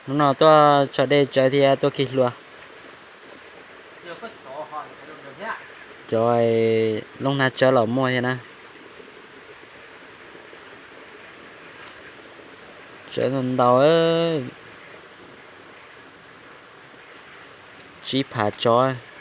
Hnub no tuaj tso dej tsawv thiab tuaj khi hlua. Cov loob hnab tsawb los muaj thiab na. Tsawv ntau ntau, tsib phav tsawb.